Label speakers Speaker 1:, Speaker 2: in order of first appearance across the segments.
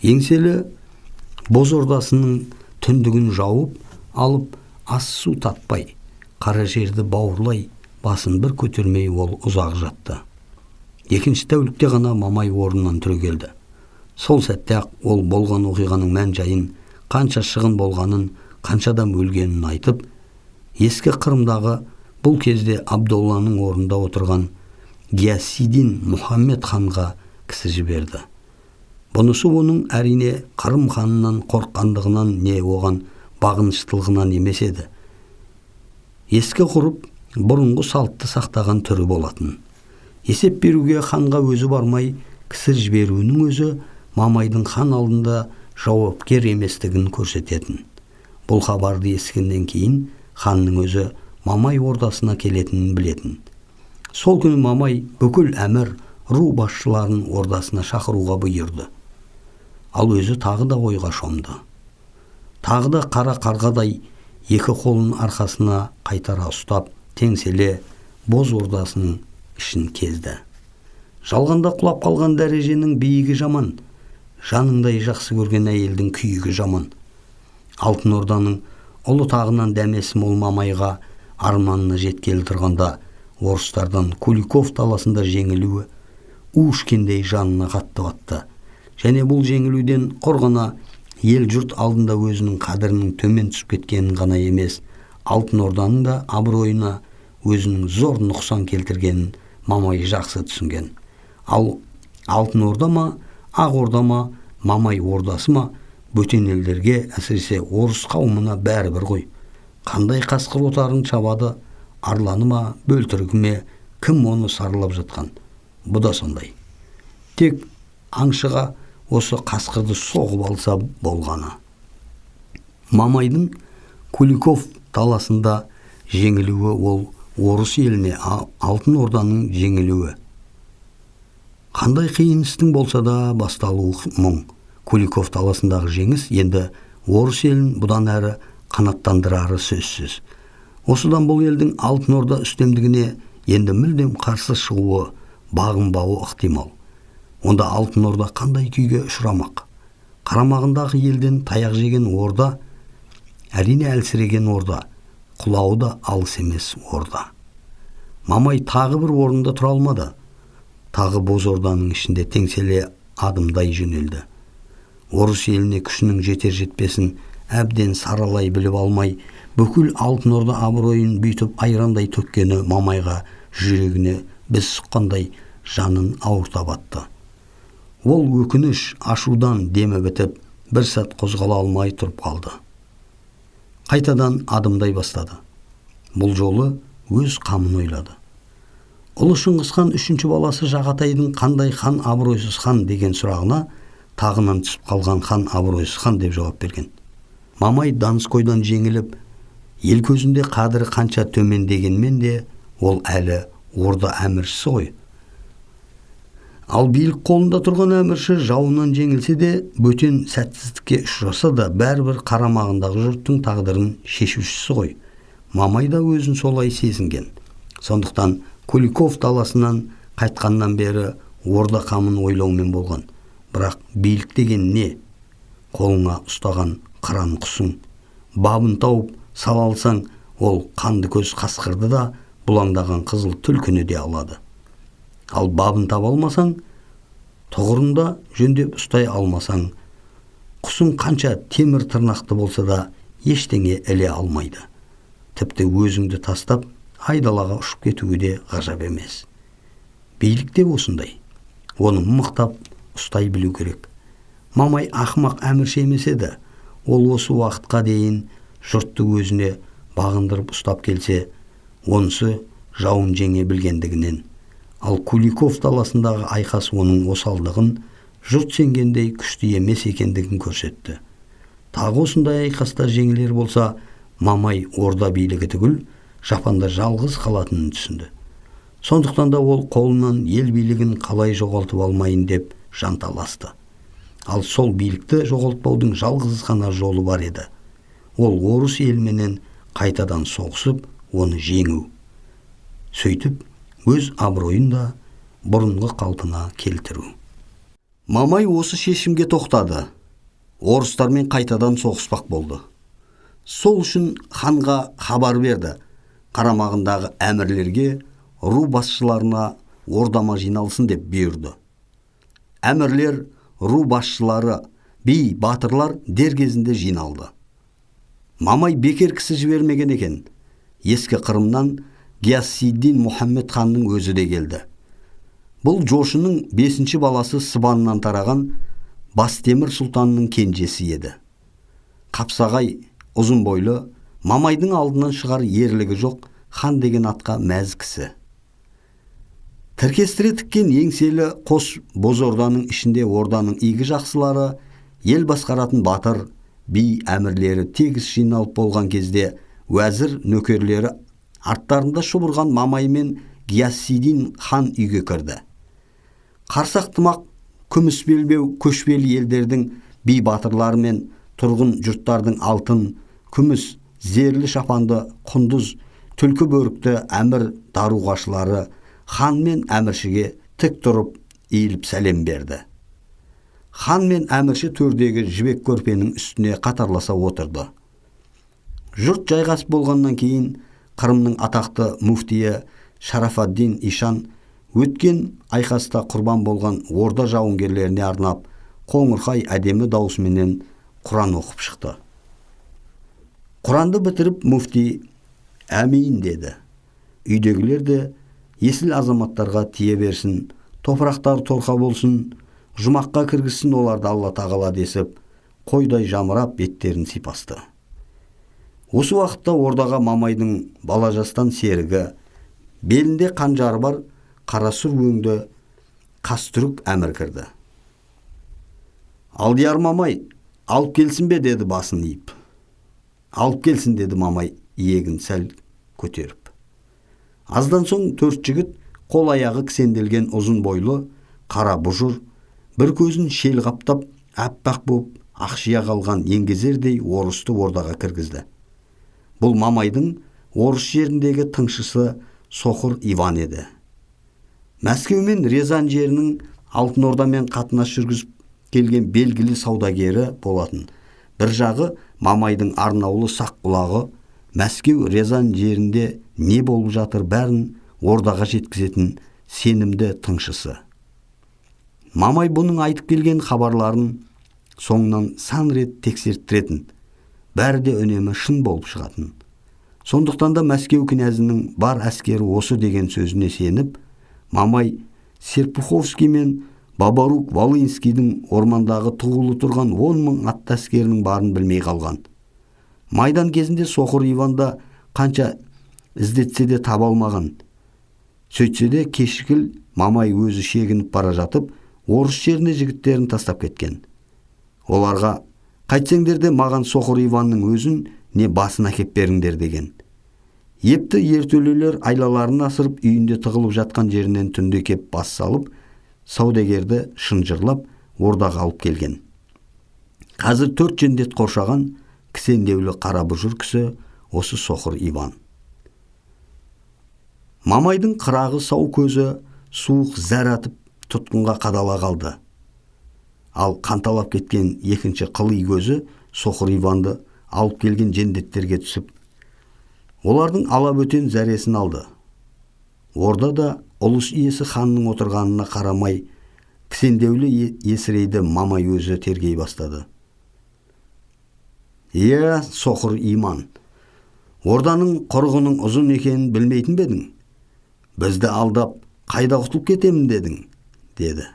Speaker 1: Еңселі боз ордасының түндігін жауып алып, ас су татпай, қара жерді бауырлай, басын бір көтермей ол ұзақ жатты. Екінші тәулікте ғана Мамай орнынан түрегелді. Сол сәтте-ақ ол болған оқиғаның мән-жайын, қанша шығын болғанын, қанша адам өлгенін айтып, ескі Қырымдағы бұл кезде Абдолланың орнында отырған Гиясидин Мұхаммед ханға кісі жіберді. Бұнысы оның әрине Қырым ханынан қорыққандығынан не оған бағыныштылығынан емес еді. Ескі ғұрып бұрынғы салтты сақтаған түрі болатын. Есеп беруге ханға өзі бармай кісі жіберуінің өзі Мамайдың хан алдында жауапкер еместігін көрсететін. Бұл хабарды естігеннен кейін ханның өзі Мамай ордасына келетінін білетін. Сол күні Мамай бүкіл әмір, ру басшыларын ордасына шақыруға бұйырды. Ал өзі тағы да ойға шомды. Тағы да қара қарғадай екі қолын арқасына қайтара ұстап, теңселе боз ордасының ішін кезді. Жалғанда құлап қалған дәреженің биігі жаман, жаныңдай жақсы көрген әйелдің күйігі жаман. Алтын орданың ұлы тағынан дәмесі мол Мамайға арманына жеткелі тұрғанда орыстардан Куликов даласында жеңілуі у ішкендей жанына қатты батты. Және бұл жеңілуден құр ғана ел жұрт алдында өзінің қадірінің төмен түсіп кеткенін ғана емес, Алтын орданың да абыройына өзінің зор нұқсан келтіргенін Мамай жақсы түсінген. Ал Алтын орда ма, Ақ орда ма, Мамай ордасы ма, бөтен елдерге, әсіресе орыс қауымына бәрібір ғой. Қандай қасқыр отарын шабады, арланы ма, бөлтірігі ме, кім оны сарылап жатқан? Бұ да сондай. Тек аңшыға осы қасқырды соғып алса болғаны. Мамайдың Куликов даласында жеңілуі ол орыс еліне Алтын орданың жеңілуі. Қандай қиын істің болса да басталуы мұң. Куликов даласындағы жеңіс енді орыс елін бұдан әрі қанаттандырары сөзсіз. Осыдан бұл елдің Алтын орда үстемдігіне енді мүлдем қарсы шығуы, бағынбауы ықтимал. Онда Алтын орда қандай күйге ұшырамақ? Қарамағындағы елден таяқ жеген орда, әрине әлсіреген орда, құлауы да алыс емес орда. Мамай тағы бір орында тұра алмады. Тағы боз орданың ішінде теңселе адымдай жөнелді. Орыс еліне күшінің жетер жетпесін әбден саралай біліп алмай, бүкіл Алтын орда абыройын бүйтіп айрандай төккені Мамайға жүрегіне біз сұққандай жанын ауырта батты. Ол өкініш, ашудан демі бітіп, бір сәт қозғала алмай тұрып қалды. Қайтадан адымдай бастады. Бұл жолы өз қамын ойлады. Ұлы Шыңғысхан үшінші баласы Жағатайдың қандай хан абыройсыз хан деген сұрағына тағынан түсіп қалған хан абыройсыз хан деп жауап берген. Мамай Донскойдан жеңіліп, ел көзінде қадірі қанша төмен дегенмен де ол әлі орда әміршісі ғой. Ал билік қолында тұрған әмірші жауынан жеңілсе де, бөтен сәтсіздікке ұшыраса да бәрібір қарамағындағы жұрттың тағдырын шешушісі ғой. Мамай да өзін солай сезінген. Сондықтан Куликов даласынан қайтқаннан бері орда қамын ойлаумен болған. Бірақ билік деген не? Қолыңа ұстаған қыран құсың. Бабын тауып сала алсаң, ол қанды көз қасқырды да бұлаңдаған қызыл түлкіні де алады. Ал бабын таба алмасаң, тұғырында жөндеп ұстай алмасаң, құсың қанша темір тырнақты болса да ештеңе іле алмайды. Тіпті өзіңді тастап айдалаға ұшып кетуі де ғажап емес. Билік те осындай. Оны мықтап ұстай білу керек. Мамай ақымақ әмірші емес еді. Ол осы уақытқа дейін жұртты өзіне бағындырып ұстап келсе, онысы жауын жеңе білгендігінен. Ал Куликов даласындағы айқас оның осалдығын, жұрт сенгендей күшті емес екендігін көрсетті. Тағы осындай айқаста жеңілер болса, Мамай орда билігі түгіл, Жапанда жалғыз қалатынын түсінді. Сондықтан да ол қолынан ел билігін қалай жоғалтып алмайын деп жанталасты. Ал сол билікті жоғалтпаудың жалғыз ғана жолы бар еді. Ол орыс еліменен қайтадан соғысып, оны жеңу. Сөйтіп, өз абыройын да бұрынғы қалпына келтіру. Мамай осы шешімге тоқтады. Орыстармен қайтадан соғыспақ болды. Сол үшін ханға хабар берді. Қарамағындағы әмірлерге, ру басшыларына ордама жиналсын деп бұйырды. Әмірлер, ру басшылары, би, батырлар дер кезінде жиналды. Мамай бекер кісі жібермеген екен. Ескі Қырымнан Гиясиддин Мұхаммед ханның өзі де келді. Бұл Жошының 5-ші баласы Сыбаннан тараған Бастемір сұлтанның кенжесі еді. Қапсағай, ұзын бойлы, Мамайдың алдынан шығар ерлігі жоқ хан деген атқа мәз кісі. Тіркестіре тіккен еңселі қос бозорданың ішінде орданың игі жақсылары, ел басқаратын батыр, би әмірлері тегіс жиналып болған кезде уәзір нөкерлері арттарында шұбырған Мамай мен Гиясиддин хан үйге кірді. Қарсақ тымақ, күміс белбеу көшпелі елдердің би батырлары мен тұрғын жұрттардың алтын, күміс, зерлі шапанды, құндыз, түлкі бөрікті әмір даруғашылары хан мен әміршіге тік тұрып иіліп сәлем берді. Хан мен әмірші төрдегі жібек көрпенің үстіне қатарласа отырды. Жұрт жайғасып болғаннан кейін Қырымның атақты муфтиі Шарафаддин Ишан өткен айқаста құрбан болған орда жауынгерлеріне арнап қоңырқай әдемі даусыменен Құран оқып шықты. Құранды бітіріп муфти әмин деді. Үйдегілер де есіл азаматтарға тие берсін, топырақтар торқа болсын, жұмаққа кіргізсін оларды Алла тағала десіп, қойдай жамырап беттерін сипасты. Осы уақытта ордаға Мамайдың бала жастан серігі, белінде қанжары бар қара сұр өңді Қастүрік әмір кірді. Алдияр Мамай, алып келсін бе, деді басын иіп. Алып келсін, деді Мамай иегін сәл көтеріп. Аздан соң төрт жігіт қол аяғы кісенделген ұзын бойлы, қара бұжыр, бір көзін шел қаптап, аппақ боп, ақшия қалған еңгезердей орысты ордаға кіргізді. Бұл Мамайдың орыс жеріндегі тыңшысы Соқыр Иван еді. Мәскеу мен Рязань жерінің Алтын Ордамен қатынас жүргізіп келген белгілі саудагері болатын. Бір жағы Мамайдың арнаулы сақ құлағы Мәскеу Рязань жерінде не болып жатыр бәрін ордаға жеткізетін сенімді тыңшысы. Мамай бұның айтып келген хабарларын соңынан сан рет тексерттіретін, бәрі де үнемі шын болып шығатын. Сондықтан да Мәскеу князінің бар әскері осы деген сөзіне сеніп, Мамай Серпуховский мен Бабарук Волынскийдің ормандағы тығулы тұрған 10 мың атты әскерінің барын білмей қалған. Майдан кезінде Соқыр Иванда қанша іздетсе де таба алмаған. Сөйтсе де кешкіл Мамай өзі шегініп бара жатып, орыс жеріне жігіттерін тастап кеткен. Оларға қайтсеңдер де маған Соқыр Иванның өзін не басын әкеп беріңдер деген. Епті ертөлелер айлаларын асырып үйінде тығылып жатқан жерінен түнде кеп бас салып, саудагерді шынжырлап ордаға алып келген. Қазір төрт жендет қоршаған кісендеулі қара бұжыр кісі осы Соқыр Иван. Мамайдың қырағы сау көзі суық зәр атып тұтқынға қадала қалды. Ал қанталап кеткен екінші қыли көзі Соқыр Иванды алып келген жендеттерге түсіп, олардың алабөтен зәресін алды. Орда да ұлыс иесі ханның отырғанына қарамай, кісендеулі есірейді Мамай өзі тергей бастады. Е, Соқыр Иман, орданың құрығының ұзын екенін білмейтін бе едің? Бізді алдап, қайда құтылып кетемін дедің, деді.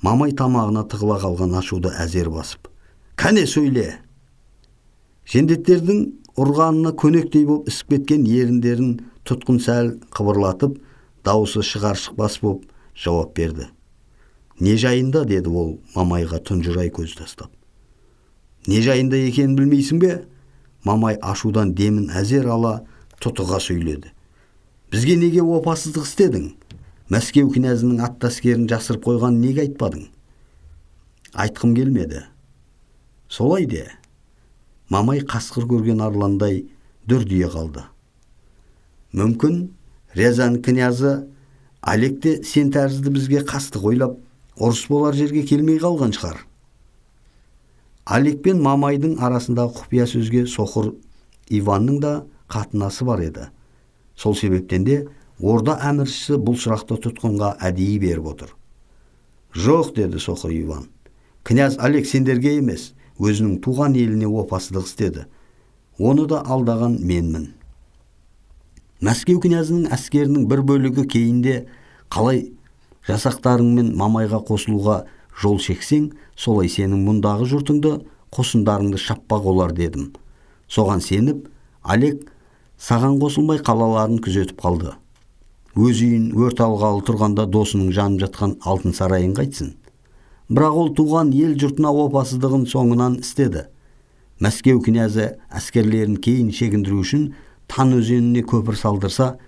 Speaker 1: Мамай тамағына тығыла қалған ашуды әзер басып, кәне сөйле! Жендеттердің ұрғанына көнектей боп ісіп кеткен еріндерін тұтқын сәл қыбырлатып, дауысы шығар шықпас боп жауап берді. Не жайында, деді ол Мамайға тұнжырай көз тастап. Не жайында екенін білмейсің бе? Мамай ашудан демін әзер ала тұтыға сөйледі. Бізге неге опасыздық істедің? Мәскеу князінің атты әскерін жасырып қойғанын неге айтпадың? Айтқым келмеді. Солай де. Мамай қасқыр көрген арландай дүрдие қалды. Мүмкін Рязань князы Олег те сен тәрізді бізге қастық ойлап, Ұрыс болар жерге келмей қалған шығар. Олег пен Мамайдың арасындағы құпия сөзге соқыр Иванның да қатынасы бар еді. Сол себептен де орда әміршісі бұл сұрақты тұтқынға әдейі беріп отыр. Жоқ, деді соқыр Иван. Князь Олег сендерге емес, өзінің туған еліне опасыздық істеді. Оны да алдаған менмін. Мәскеу князінің әскерінің бір бөлігі кейінде қалай жасақтарыңмен Мамайға қосылуға жол шексең, солай сенің мұндағы жұртыңды, қосындарыңды шаппақ олар дедім. Соған сеніп, Олег саған қосылмай қалаларын күзетіп қалды. Өз үйін өрт алғалы тұрғанда досының жанып жатқан алтын сарайын қайтсын. Бірақ ол туған ел жұртына опасыздығын соңынан істеді. Мәскеу князі әскерлерін кейін шегіндіру үшін Тан өзеніне көпір салдырса,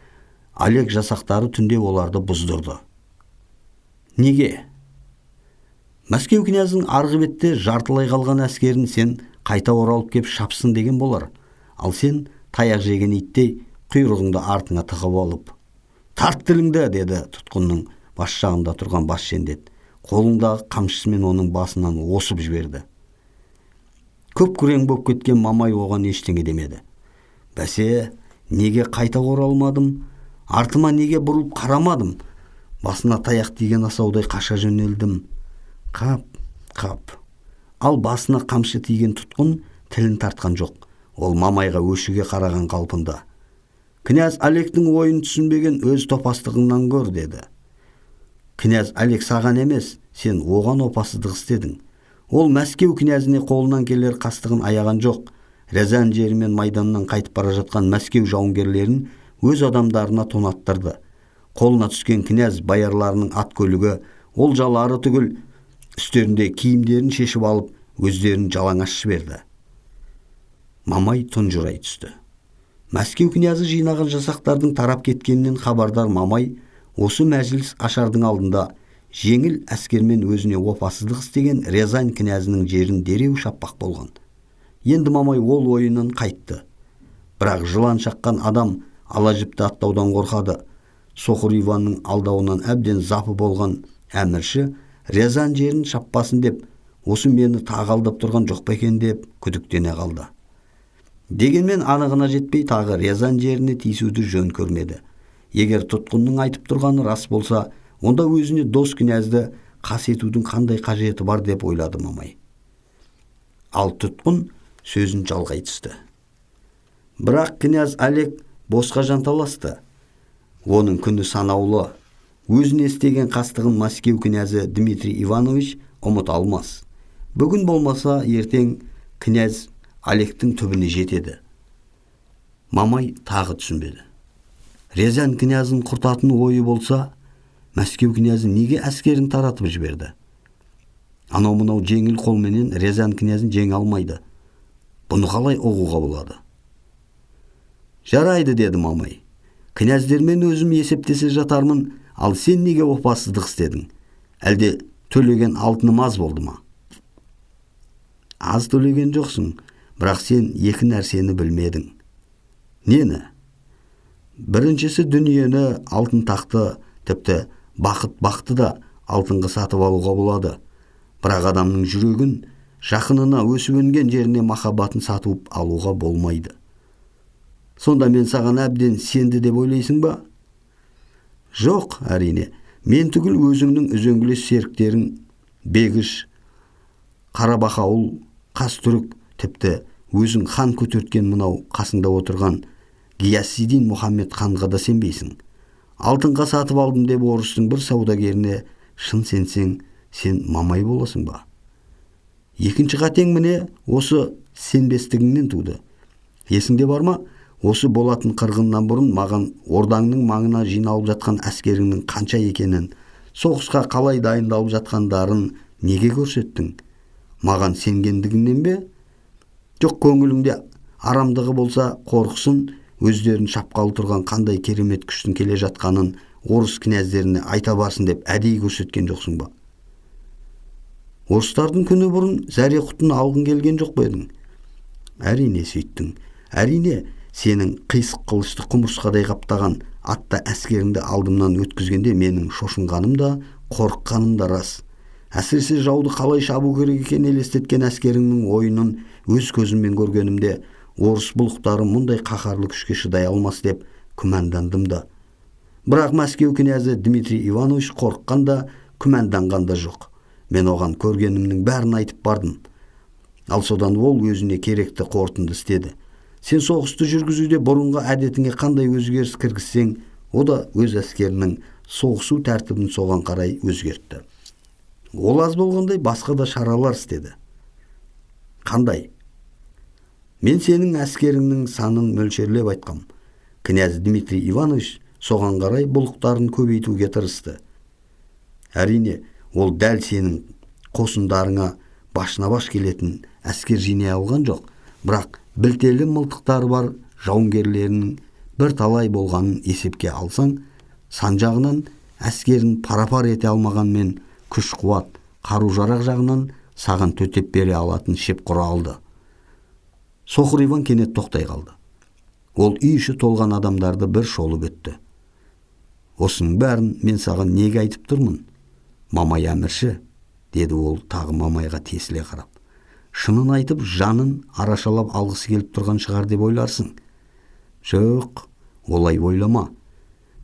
Speaker 1: Олег жасақтары түнде оларды бұздырды. Неге? Мәскеу князінің арғы бетте жартылай қалған әскерін сен қайта оралып кеп шапсын деген болар. Ал сен таяқ жеген иттей құйрығыңды артыңа тығып алып. Тарт тіліңді, деді тұтқынның бас жағында тұрған бас жендет. Қолындағы қамшысымен оның басынан осып жіберді. Көп күрең боп кеткен Мамай оған ештеңе демеді. Бәсе, неге қайта оралмадым? Артыма неге бұрылып қарамадым? Басына таяқ тиген асаудай қаша жөнелдім. Қап, қап. Ал басына қамшы тиген тұтқын тілін тартқан жоқ. Ол Мамайға өшіге қараған қалпында. Князь Олегтің ойын түсінбеген өз топастығыңнан көр, деді. Князь Олег саған емес, сен оған опасыздық істедің. Ол Мәскеу князіне қолынан келер қастығын аяған жоқ. Рязань жерімен майданнан қайтып бара жатқан Мәскеу жауынгерлерін өз адамдарына тонаттырды. Қолына түскен князь боярларының ат көлігі, олжалары түгіл үстерінде киімдерін шешіп алып, өздерін жалаңаш жіберді. Мамай тұнжырай түсті. Мәскеу князі жинаған жасақтардың тарап кеткенінен хабардар Мамай осы мәжіліс ашардың алдында жеңіл әскермен өзіне опасыздық істеген Рязань князінің жерін дереу шаппақ болған. Енді Мамай ол ойынан қайтты. Бірақ жылан шаққан адам ала жіпті аттаудан қорқады. Соқыр Иванның алдауынан әбден запы болған әмірші Рязань жерін шаппасын деп, осы мені тағы алдап тұрған жоқ па екен деп күдіктене қалды. Дегенмен анығына жетпей тағы Рязань жеріне тиісуді жөн көрмеді. Егер тұтқынның айтып тұрғаны рас болса, онда өзіне дос князді қас етудің қандай қажеті бар деп ойлады Мамай. Ал тұтқын сөзін жалғай түсті. Бірақ князь Олег босқа жанталасты. Оның күні санаулы. Өзіне істеген қастығын Мәскеу князі Дмитрий Иванович ұмыта алмас. Бүгін болмаса ертең князь Олегтің түбіне жетеді. Мамай тағы түсінбеді. Рязань князін құртатын ойы болса, Мәскеу князі неге әскерін таратып жіберді? Анау-мынау жеңіл қолменен Рязань князін жеңе алмайды. Бұны қалай ұғуға болады? Жарайды, деді Мамай. Князьдермен өзім есептесе жатармын, ал сен неге опасыздық істедің? Әлде төлеген алтыным аз болды ма? Аз төлеген жоқсың, бірақ сен екі нәрсені білмедің. Нені? Біріншісі дүниені, алтын тақты, тіпті бақыт бақты да алтынға сатып алуға болады. Бірақ адамның жүрегін, жақынына, өсіп өнген жеріне махаббатын сатып алуға болмайды. Сонда мен саған әбден сенді деп ойлайсың ба? Жоқ, әрине. Мен түгіл өзіңнің үзеңгілес серіктерің Бегіш, Қарабақауыл, Қастүрік, тіпті өзің хан көтерткен мынау қасыңда отырған Гиясидин Мұхаммед ханға да сенбейсің. Алтынға сатып алдым деп орыстың бір саудагеріне шын сенсең, сен Мамай боласың ба? Екінші қатең міне осы сенбестігіңнен туды. Есіңде бар ма? Осы болатын қырғыннан бұрын маған ордаңның маңына жиналып жатқан әскеріңнің қанша екенін, соғысқа қалай дайындалып жатқандарын неге көрсеттің? Маған сенгендігіңнен бе? Жоқ, көңіліңде арамдығы болса, қорықсын, өздерін шапқалы тұрған қандай керемет күштің келе жатқанын орыс князьдеріне айта барсын деп әдейі көрсеткен жоқсың ба? Орыстардың күні бұрын зәре құтын алғың келген жоқ па едің? Әрине сөйттің. Әрине сенің қисық қылышты құмырсқадай қаптаған атта әскеріңді алдымнан өткізгенде менің шошынғаным да, қорыққаным да рас. Әсіресе жауды қалай шабу керек екенін елестеткен әскеріңнің ойынын өз көзіммен көргенімде орыс бұлықтары мұндай қаһарлы күшке шыдай алмас деп күмәндандым да. Бірақ Мәскеу князі Дмитрий Иванович қорыққан да, күмәнданған да жоқ. Мен оған көргенімнің бәрін айтып бардым. Ал содан ол өзіне керекті қорытынды істеді. Сен соғысты жүргізуде бұрынғы әдетіңе қандай өзгеріс кіргізсең, о да өз әскерінің соғысу тәртібін соған қарай өзгертті. Ол аз болғандай басқа да шаралар істеді. Қандай? Мен сенің әскеріңнің санын мөлшерлеп айтқам. Князь Дмитрий Иванович соған қарай бұлықтарын көбейтуге тырысты. Әрине, ол дәл сенің қосындарыңа башына баш келетін әскер жинай алған жоқ, бірақ білтелі мылтықтары бар жауынгерлерінің бір талай болғанын есепке алсаң, сан жағынан әскерін парапар ете алмағанмен күш қуат, қару-жарақ жағынан саған төтеп бере алатын шеп құра алды. Соқыр Иван кенет тоқтай қалды. Ол үй іші толған адамдарды бір шолып өтті. Осының бәрін мен саған неге айтып тұрмын? Мамай әмірші, деді ол тағы Мамайға тесіле қарап. Шынын айтып, жанын арашалап алғысы келіп тұрған шығар деп ойларсың. Жоқ, олай ойлама.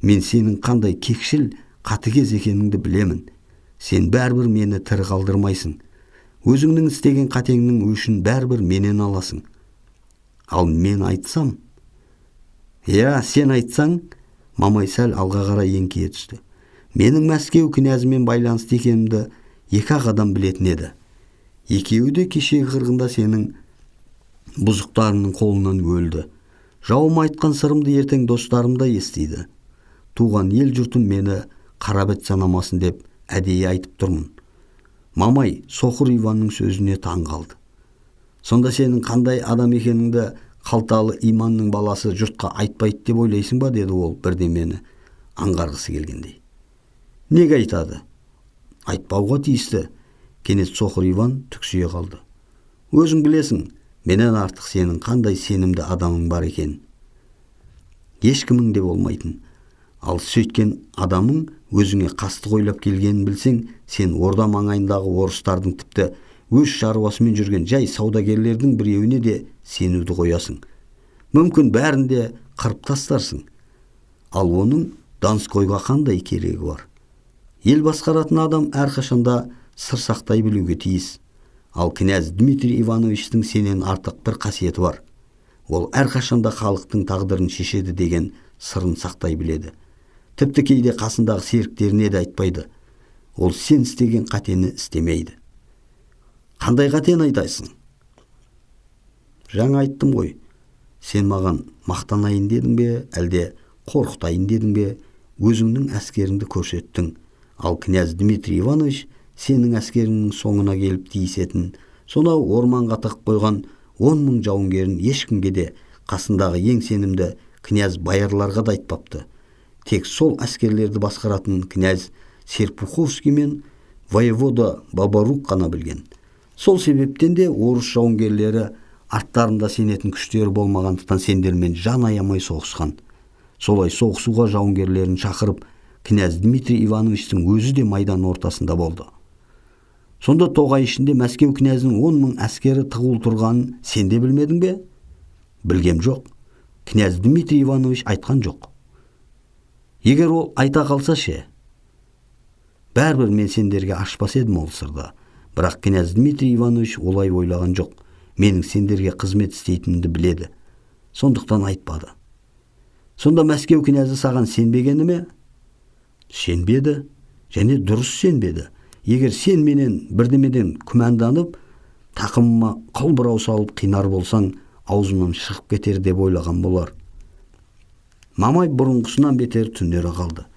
Speaker 1: Мен сенің қандай кекшіл, қатыгез екеніңді білемін. Сен бәрібір мені тірі қалдырмайсың. Өзіңнің істеген қатеңнің өшін бәрібір менен аласың. Ал мен айтсам, иә, сен айтсаң, Мамай сәл алға қарай еңкейе түсті. Менің Мәскеу князімен байланысты екенімді екі-ақ адам білетін еді. Екеуі де кешегі қырғында сенің бұзықтарыңның қолынан өлді. Жауым айтқан сырымды ертең достарым да естиді. Туған ел жұртым мені қарабет санамасын деп әдейі айтып тұрмын. Мамай соқыр Иванның сөзіне таң қалды. Сонда сенің қандай адам екеніңді қалталы иманның баласы жұртқа айтпайды деп ойлайсың ба, деді ол бірдемені аңғарғысы келгендей. Неге айтады? Айтпауға тиісті. Кенет соқыр Иван түксие қалды. Өзің білесің, менен артық сенің қандай сенімді адамың бар екен. Ешкімің де болмайтын. Ал сөйткен адамың өзіңе қастық ойлап келгенін білсең, сен орда маңайындағы орыстардың тіпті өз шаруасымен жүрген жай саудагерлердің біреуіне де сенуді қоясың. Мүмкін бәрін де қырып тастарсың. Ал оның Донскойға қандай керегі бар? Ел басқаратын адам әрқашанда сыр сақтай білуге тиіс. Ал князь Дмитрий Ивановичтің сенен артық бір қасиеті бар. Ол әрқашанда халықтың тағдырын шешеді деген сырын сақтай біледі. Тіпті кейде қасындағы серіктеріне де айтпайды. Ол сен істеген қатені істемейді. Қандай қатені айтасың? Жаңа айттым ғой. Сен маған мақтанайын дедің бе, әлде қорқытайын дедің бе, өзіңнің әскеріңді көрсеттің. Ал князь Дмитрий Иванович сенің әскеріңнің соңына келіп тиісетін, сонау орманға тығып қойған 10 мың жауынгерін ешкімге де, қасындағы ең сенімді князь боярларға да айтпапты. Тек сол әскерлерді басқаратын князь Серпуховский мен воевода Бабарук қана білген. Сол себептен де орыс жауынгерлері арттарында сенетін күштері болмағандықтан сендермен жан аямай соғысқан. Солай соғысуға жауынгерлерін шақырып, князь Дмитрий Ивановичтің өзі де майдан ортасында болды. Сонда тоғай ішінде Мәскеу князінің 10 мың әскері тығулы тұрғанын сен де білмедің бе? Білгем жоқ. Князь Дмитрий Иванович айтқан жоқ. Егер ол айта қалса ше? Бәрібір мен сендерге ашпас едім ол сырды. Бірақ князь Дмитрий Иванович олай ойлаған жоқ. Менің сендерге қызмет істейтінімді біледі. Сондықтан айтпады. Сонда Мәскеу князі саған сенбегені ме? Сенбеді, және дұрыс сенбеді. Егер сен менен бірдемеден күмәнданып, тақымыма қыл бұрау салып қинар болсаң, аузымнан шығып кетер деп ойлаған болар. Мамай бұрынғысынан бетер түнере қалды.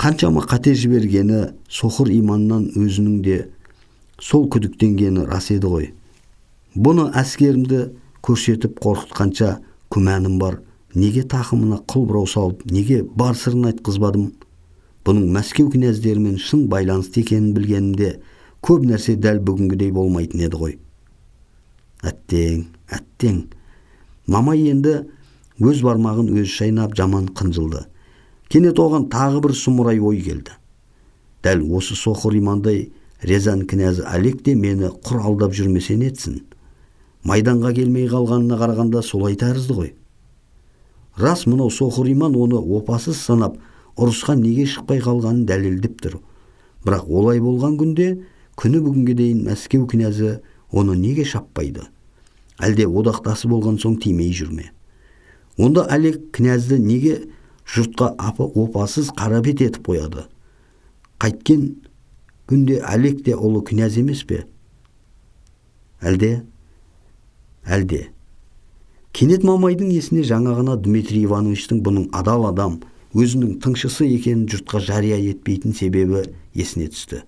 Speaker 1: Қаншама қате жібергені соқыр иманнан өзінің де сол күдіктенгені рас еді ғой. Бұны әскерімді көрсетіп қорқытқанша күмәнім бар. Неге тақымына қыл бұрау салып, неге бар сырын айтқызбадым? Бұның Мәскеу князьдерімен шын байланысты екенін білгенімде көп нәрсе дәл бүгінгідей болмайтын еді ғой. Әттең, әттең. Мамай енді өз бармағын өзі шайнап жаман қынжылды. Кенет оған тағы бір сұмырай ой келді. Дәл осы соқыр имандай Рязань князі Олег те мені құр алдап жүрмесе нетсін? Майданға келмей қалғанына қарағанда солай тәрізді ғой. Рас, мынау соқыр иман оны опасыз санап, ұрысқа неге шықпай қалғанын дәлелдеп тұр. Бірақ олай болған күнде, күні бүгінге дейін Мәскеу князі оны неге шаппайды? Әлде одақтасы болған соң тимей жүрме? Онда Олег князді неге жұртқа апы опасыз қара бет етіп қояды? Қайткен күнде Олег те ұлы князь емес пе? Әлде? Әлде. Кенет Мамайдың есіне жаңа ғана Дмитрий Ивановичтің бұның адал адам, өзінің тыңшысы екенін жұртқа жария етпейтін себебі есіне түсті.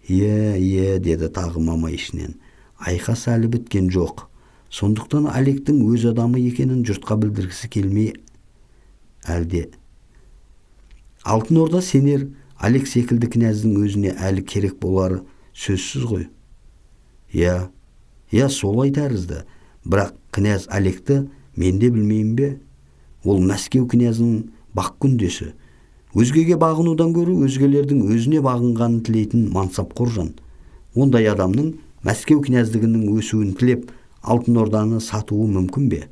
Speaker 1: Е, е, деді тағы Мамай ішінен. Айқас әлі біткен жоқ. Сондықтан Олегтің өз адамы екенін жұртқа білдіргісі келмей әлде. Алтын Орда сенер Олег секілді князьдің өзіне әлі керек болары сөзсіз ғой. Я, я солай тәрізді. Бірақ князь Олегті мен де білмеймін бе? Ол Мәскеу князінің бақ күндесі. Өзгеге бағынудан гөрі өзгелердің өзіне бағынғанын тілейтін мансапқор жан. Ондай адамның Мәскеу князьдігінің өсуін тілеп, Алтын Орданы сатуы мүмкін бе?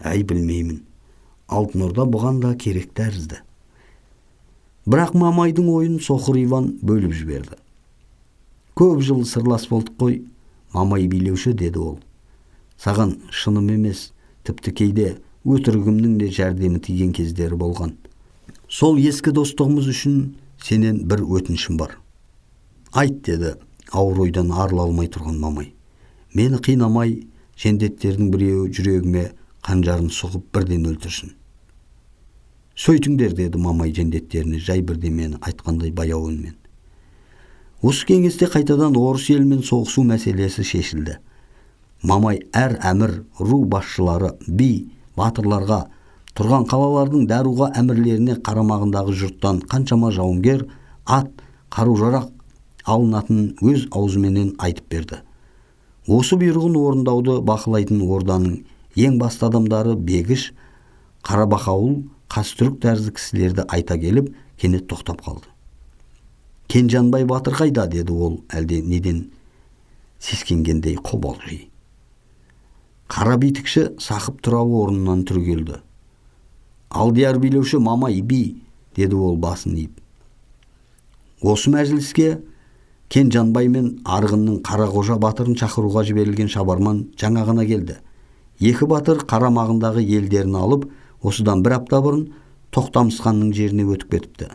Speaker 1: Әй, білмеймін. Алтын Орда бұған да керек тәрізді. Бірақ Мамайдың ойын соқыр Иван бөліп жіберді. Көп жыл сырлас болдық қой, Мамай билеуші, деді ол. Саған шыным емес, тіпті кейде өтірігімнің де жәрдемі тиген кездері болған. Сол ескі достығымыз үшін сенен бір өтінішім бар. Айт, деді ауыр ойдан арыла алмай тұрған Мамай. Мені қинамай, жендеттердің біреуі жүрегіме қанжарын сұғып бірден өлтірсін. Сөйтіңдер, деді Мамай жендеттеріне жай бірдемені айтқандай баяу үнмен. Осы кеңесте қайтадан орыс елімен соғысу мәселесі шешілді. Мамай әр әмір, ру басшылары, би, батырларға, тұрған қалалардың дәруға әмірлеріне қарамағындағы жұрттан қаншама жауынгер, ат, қару-жарақ алынатынын өз аузыменен айтып берді. Осы бұйрығын орындауды бақылайтын орданың ең басты адамдары Бегіш, Қарабақауыл, Қастүрік тәрізді кісілерді айта келіп, кенет тоқтап қалды. Кенжанбай батыр қайда, деді ол әлде неден сескенгендей қобалжи. Қара битікші сақып тұрабы орнынан түрегелді. Алдияр билеуші Мамай би, деді ол басын иіп. Осы мәжіліске Кенжанбай мен Арғынның Қарақожа батырын шақыруға жіберілген шабарман жаңа ғана келді. Екі батыр қарамағындағы елдерін алып, осыдан бір апта бұрын Тоқтамыс ханның жеріне өтіп кетіпті.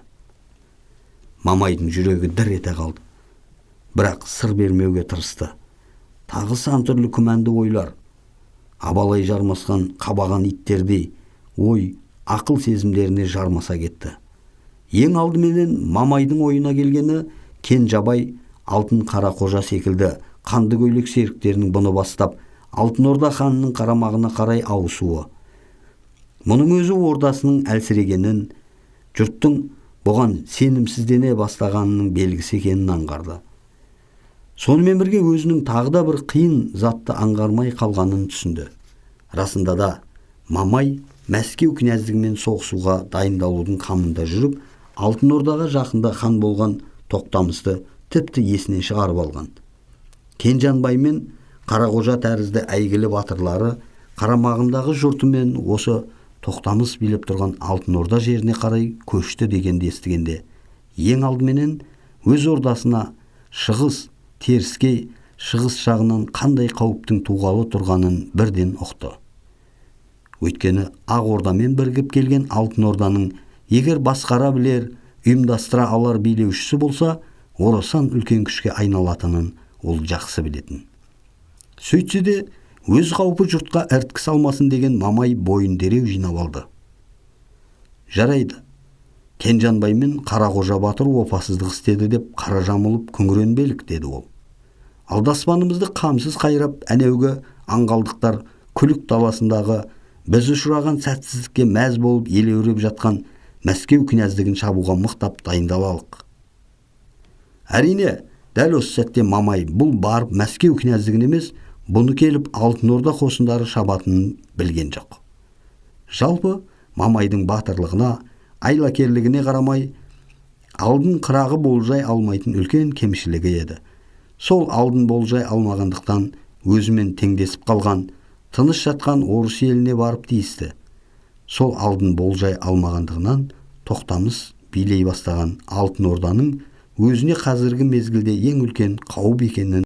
Speaker 1: Мамайдың жүрегі дір ете қалды. Бірақ сыр бермеуге тырысты. Тағы сан түрлі күмәнді ойлар, абалай жармасқан қабаған иттердей ой, ақыл сезімдеріне жармаса кетті. Ең алдыменен Мамайдың ойына келгені Кенжабай Алтын Қарақожа секілді қанды көйлек серіктерінің бұны бастап Алтын Орда ханының қарамағына қарай ауысуы. Мұның өзі ордасының әлсірегенін, жұрттың бұған сенімсіздене бастағанының белгісі екенін аңғарды. Сонымен бірге өзінің тағы да бір қиын затты аңғармай қалғанын түсінді. Расында да Мамай Мәскеу князьдігімен соғысуға дайындалудың қамында жүріп, Алтын Ордаға жақында хан болған Тоқтамысты тіпті есінен шығарып алған. Кенжанбай мен Қарақожа тәрізді әйгілі батырлары қарамағындағы жұртымен осы Тоқтамыс билеп тұрған Алтын Орда жеріне қарай көшті дегенді естігенде, ең алдыменен өз ордасына шығыс, теріскей, шығыс жағынан қандай қауіптің туғалы тұрғанын бірден ұқты. Өйткені Ақ Ордамен бірігіп келген Алтын Орданың егер басқара білер, ұйымдастыра алар билеушісі болса, орасан үлкен күшке айналатынын ол жақсы білетін. Сөйтсе де, өз қаупі жұртқа іріткі салмасын деген Мамай бойын дереу жинап алды. Жарайды, Кенжанбай мен Қарақожа батыр опасыздық істеді деп қара жамылып күңіренбелік, деді ол. Алдаспанымызды қамсыз қайрап, әнеугі аңғалдықтар күлік даласындағы біз ұшыраған сәтсіздікке мәз болып елеуреп жатқан Мәскеу князьдігін шабуға мықтап дайындалалық. Әрине, дәл осы сәтте Мамай бұл барып Мәскеу князьдігін емес, бұны келіп Алтын Орда қосындары шабатынын білген жоқ. Жалпы Мамайдың батырлығына, айлакерлігіне қарамай, Алдын қырағы болжай алмайтын үлкен кемшілігі еді. Сол алдын болжай алмағандықтан өзімен теңдесіп қалған, тыныш жатқан орыс еліне барып тиісті. Сол алдын болжай алмағандығынан Тоқтамыс билей бастаған Алтын Орданың өзіне қазіргі мезгілде ең үлкен қауіп екенін